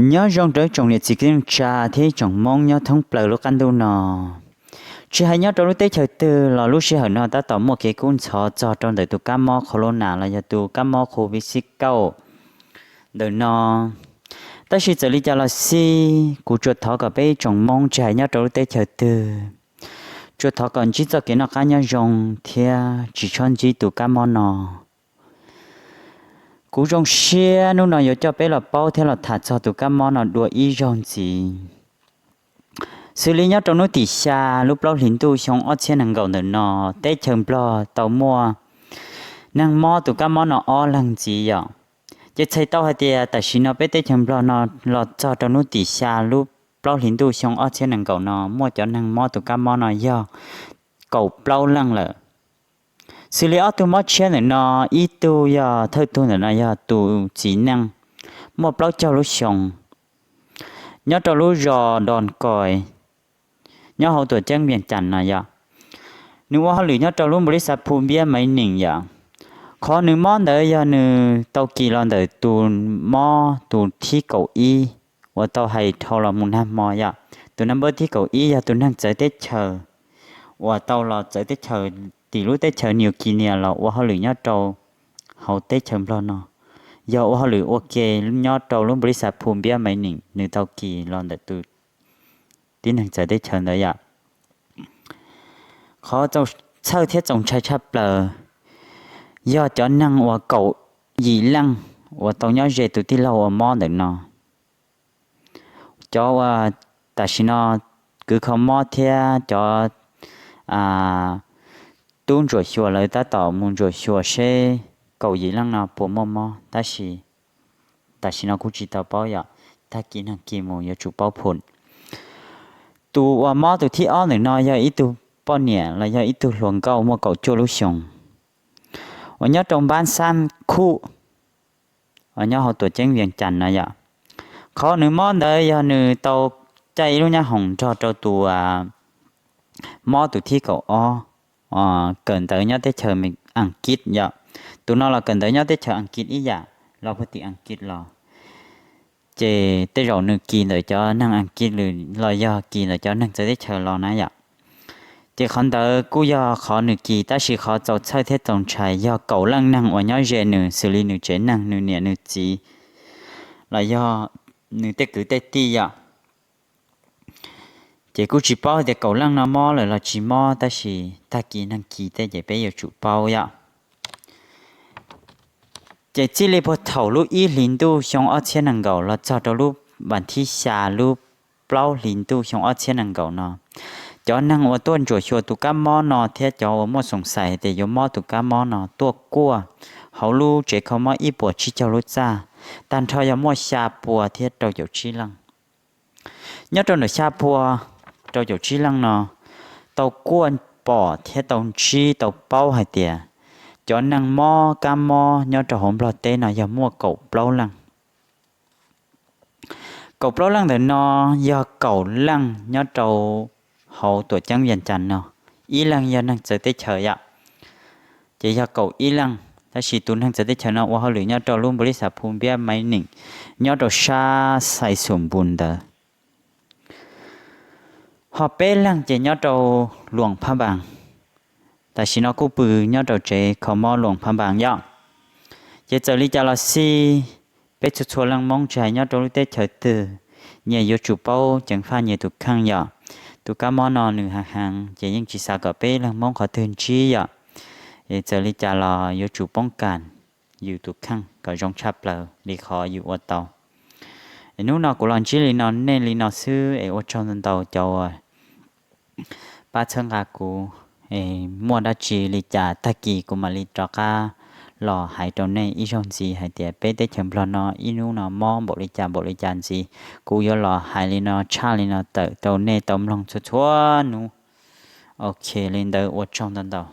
Nyob zoo rau ib tsoom niam txiv kwv tij neej tsa thiab ib tsoom Hmoob nyob thoob plaws lub qab ntuj no. Tsis hais nyob rau lub teb chaws twg los lub sij hawm no tab tom muaj kev kub ntxhov txog rau ntawm tus kab mob corona los yog tus kab mob covid xib kaum ntawm no. Tab sis txawm li cas los xij, kuv tsuas thov kom peb ib tsoom Hmoob tsis hais nyob rau lub teb chaws twg, tsuas thov kom ntsib txoj kev noj qab nyob zoo thiab tsis txhob ntsib tus kab mob no. Kuv zoo siab hnub no yuav coj peb los paub thiab los tham txog tus kab mob no dua ib zaug ntxiv. Xws li nyob rau hnub tim xya lub plaub hlis ntuj xyoo ob txhiab nees nkaum ntawm no, teb chaws Nplog tau muaj neeg mob tus kab mob no ob leeg ntxiv yom. Ces txhais tau hais tias tam sim no peb teb chaws Nplog no los txog rau hnub tim xya lub plaub hlis ntuj xyoo ob txhiab nees nkaum no muaj cov neeg mob tus kab mob no yog kaum plaub leej lawm. Xws li ob tug mob tshiab ntawm no, ib tug yog thawj tug ntawm no yog tus txiv neej muaj plaub caug lub xyoos, nyob rau lub zos Doos Kois, nyob hauv tuam ceeb Vias Cas no yom. Nws ua hauj lwm nyob rau lub npaus li xav phu npiab maiv neem yom. Qhov nws mob ntawd yog nws tau kis los ntawm tus mob tus thib kaum ib uas tau hais dhau los mus nag hmo yom. Tus naj npawb thib kaum ib yog tus neeg txawv teb chaws uas tau los txawv teb chaws tim lub teb chaws New Guinea los ua hauj lwm nyob rau hauv teb chaws Nplog no, yog ua hauj lwm ua ke nyob rau lub npaus li xav phu npiab maiv neem, nws tau kis los ntawm tus tib neeg txawv teb chaws ntawd yom. Qhov txhawj thiab txaus ntshai tshaj plaws yog cov neeg uas kaum yim leej uas tau nyob ze tus tij laug uas mob ntawm no. Cov uas tam sim no kwv kho mob thiab cov tub ntsuam xyuas lawv tab tom mus ntsuam xyuas seb kaum yim leej no puas muaj mob, tab sis tam sim no kuj tsis tau paub yom, tag kis neeg kis mus yuav tsum paub phum. Tus uas mob tus thib ob ntawm no yog ib tug poj niam los yog ib tug hluas nkauj muaj kaum cuaj lub xyoos uas nyob rau npab xab khuj, nyob hauv tuam ceeb Vias Cas no yom. Qhov nws mob ntawd yog nws tau caij ib lub nyab hoom nrog rau tus mob tus thib kaum ob kawm ntawv nyob teb chaws Aas Kiv yom. Tus no los kawm ntawv nyob teb chaws Aas Kiv ib yam los puag tim Aas Kiv los. Ces tej zaum nws kis ntawm cov neeg Aas Kiv los yog kis ntawm cov neeg txawv teb chaws los na yom. Ces qhov ntawd kuj yog qhov nws kis, tab sis qhov txaus txhawj thiab txaus ntshai yog kaum leej neeg uas nyob ze nws, xws li nws tsev neeg, nws niam nws txiv los yog nws tej kwv tej tij yom. Ces kuj tsis paub tias kaum leej no mob lawm los tsis mob, tab sis tag kis neeg kis tej ces peb yuav tsum paub yom. Ces txij li puag thaum lub ib hlis ntuj xyoo ob txhiab nees nkaum los txog rau lub vas thib xya lub plaub hlis ntuj xyoo ob txhiab nees nkaum no, cov neeg uas tuaj ntsuam xyuas tus kab mob no thiab cov uas muaj xoom xais hais tias yuav mob tus kab mob no tuaj kuaj hauv lub tsev kho mob ib puas tsib caug lub txaj, tag nrho yog muaj xya pua thiab rau caum tsib leej. Nyob rau ntawm xya pua rau caum tsib leej no, tau kuaj pom thiab tau ntsib tau paub hais tias cov neeg mob kab mob nyob rau hauv Nplog teb no yog muaj kaum plaub leej. Kaum plaub leej ntawm no yog kaum leej nyob rau hauv tuam ceeb Vias Cas no, ib leeg yog neeg txawv teb chaws yom, ces yog kaum ib leej. Tab sis tus neeg txawv teb chaws no ua hauj lwm nyob rau lub npaus li xav phu npiab maiv neem nyob rau sab Xais Xum Npus ntawd. Ho peb leeg ces nyob rau Luam Phab Npas, tam sim no kuj pw nyob rau tsev kho mob Luam Phab Npas yom. Ces txawm li cas los xij, peb txhua txhua leej Hmoob tsis hais nyob rau lub teb chaws twg, nyias yuav tsum paub ceev faj nyias tus kheej yom. Tus kab mob no nws heev heev ces yeej tsis xav kom peb leej Hmoob qhov twg ntsib yom. Es txawm li cas los yuav tsum poob kam yus tus kheej kom zoo tshaj plaws li qhov yus ua tau. Es hnub no kuv los ntsib li no nej li no xwb es ua tsaug ntau ntau cov uas pab txhawb nqa kuv. Muaj dab tsi li cas tag kis kuv mam li rov qab los hais rau nej ib zaug ntxiv hais tias peb teb chaws Nplog no ib hnub no mob npaum li cas npaum li cas ntxiv. Kuv yuav los hais li no tshaj li no tawm rau nej tau mloog txhua txhua hnub. Ok, li ntawd ua tsaug ntau ntau.